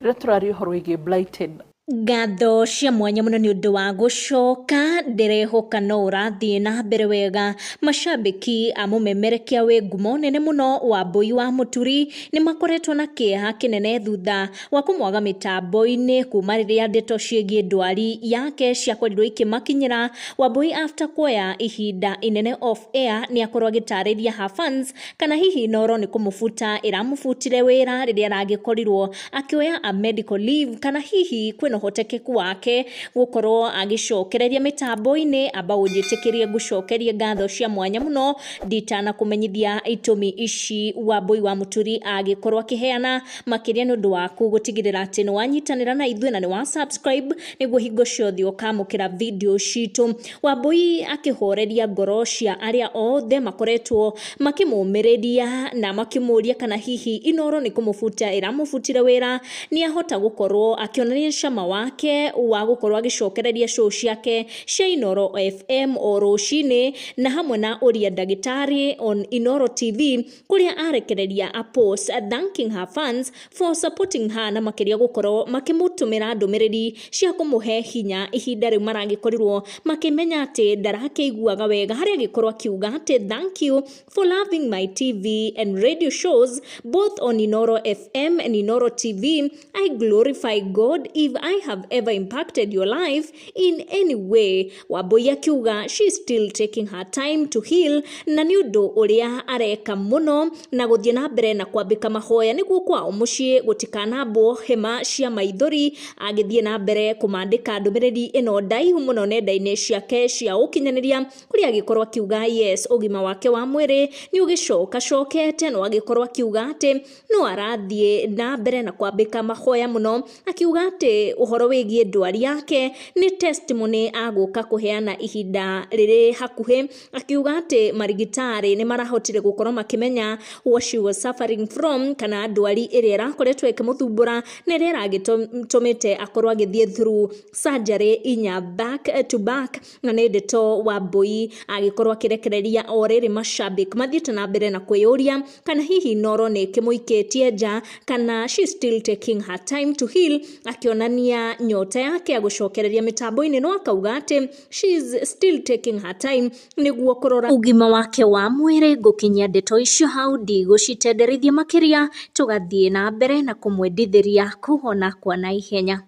Rĩrĩa tũraria ũhoro wĩgiĩ blighted. Ngatho cia mwanya mũno nĩ ũndũ wa gũcoka, ndĩrehoka no ũrathiĩ na mbere wega. Macambĩki a mũmemerekia wĩ ngumo nene mũno Wambũi wa Mũturi nĩ makoretwo na kĩeha kĩnene thutha wa kũmwaga mĩtambo-inĩ kuma rĩrĩa ndeto ciĩgiĩ ndwari yake ciakorirwo ikĩmakinyĩra. Wambũi after kuoya ihinda inene off air nĩ akorwo agĩtarĩria her fans kana hihi Inooro nĩ kũmũbuta ĩramũbutire wĩra rĩrĩa aragĩkorirwo akĩoya a medical leave, kana hihi kwĩna ũhotekeku wake gũkorwo agĩcokereria mĩtambo-inĩ. Amba ũnjĩtĩkĩrie ngũcokerie ngatho cia mwanya mũno nditana kũmenyithia itũmi ici Wambũi wa Mũturi agĩkorwo akĩheana, makĩria nĩ ũndũ waku gũtigĩrĩra atĩ nĩ wanyitanĩra na ithuĩ na nĩ wa subscribe nĩguo hingo ciothe ũkamũkĩra video citũ. Wambũi akĩhoreria ngoro cia arĩa othe makoretwo makĩmũmĩrĩria na makĩmũria kana hihi Inooro nĩ kũmũbuta ĩramũbutire wĩra, nĩ ahota gũkorwo akĩonania cama wake wa gũkorwo agĩcokereria show ciake cia Inooro FM o rũcinĩ na hamwe na ũria ndagĩtarĩ on Inooro TV, kũrĩa arekereria a post thanking her fans for supporting her na makĩria gũkorwo makĩmũtũmĩra ndũmĩrĩri cia kũmũhe hinya ihinda rĩu maragĩkorirwo makĩmenya atĩ ndarakĩiguaga wega, harĩa agĩkorwo akiuga atĩ, "Thank you for loving my TV and radio shows both on Inooro FM and Inooro TV. I glorify God if I have ever impacted your life in any way." Wambui akiuga she is still taking her time to heal na nĩ ũndũ ũrĩa areka mũno na gũthiĩ na mbere na kwambĩka mahoya nĩguo kwao mũciĩ gũtikanambwo hema cia maithori. Agĩthiĩ na mbere kũmandĩka ndũmĩrĩri ĩno ndaihu mũno nenda-inĩ ciake cia ũkinyanĩria, kũrĩa agĩkorwo akiuga yes, ũgima wake wa mwĩrĩ nĩ ũgĩcoka cokete, no agĩkorwo akiuga atĩ no arathiĩ na mbere na kwambĩka mahoya mũno, akiuga atĩ ũhoro wĩgiĩ ndwari yake nĩ testimony agũka kũheana ihinda rĩrĩ hakuhĩ, akiuga atĩ marigitari nĩ marahotire gũkorwo makĩmenya what she was suffering from, kana ndwari ĩrĩa ĩrakoretwo ĩkĩmũthumbũra na ĩrĩa ĩragĩtũmĩte akorwo agĩthiĩ through surgery inya back to back. Na nĩ ndeto Wambũi agĩkorwo akĩrekereria o rĩrĩ mashabik mathiĩte na mbere na kwĩyũria kana hihi Inooro nĩ ĩkĩmũikĩtie nja kana she still taking her time to heal, akĩonania nyota yake ya gũcokereria mĩtambo-inĩ, no akauga atĩ she is still taking her time nĩguo kũrora ũgima wake wa mwĩrĩ. Ngũkinyia ndeto icio hau, ndigũcitenderithia makĩria, tũgathiĩ na mbere na kũmwendithĩria kũhona kwa naihenya.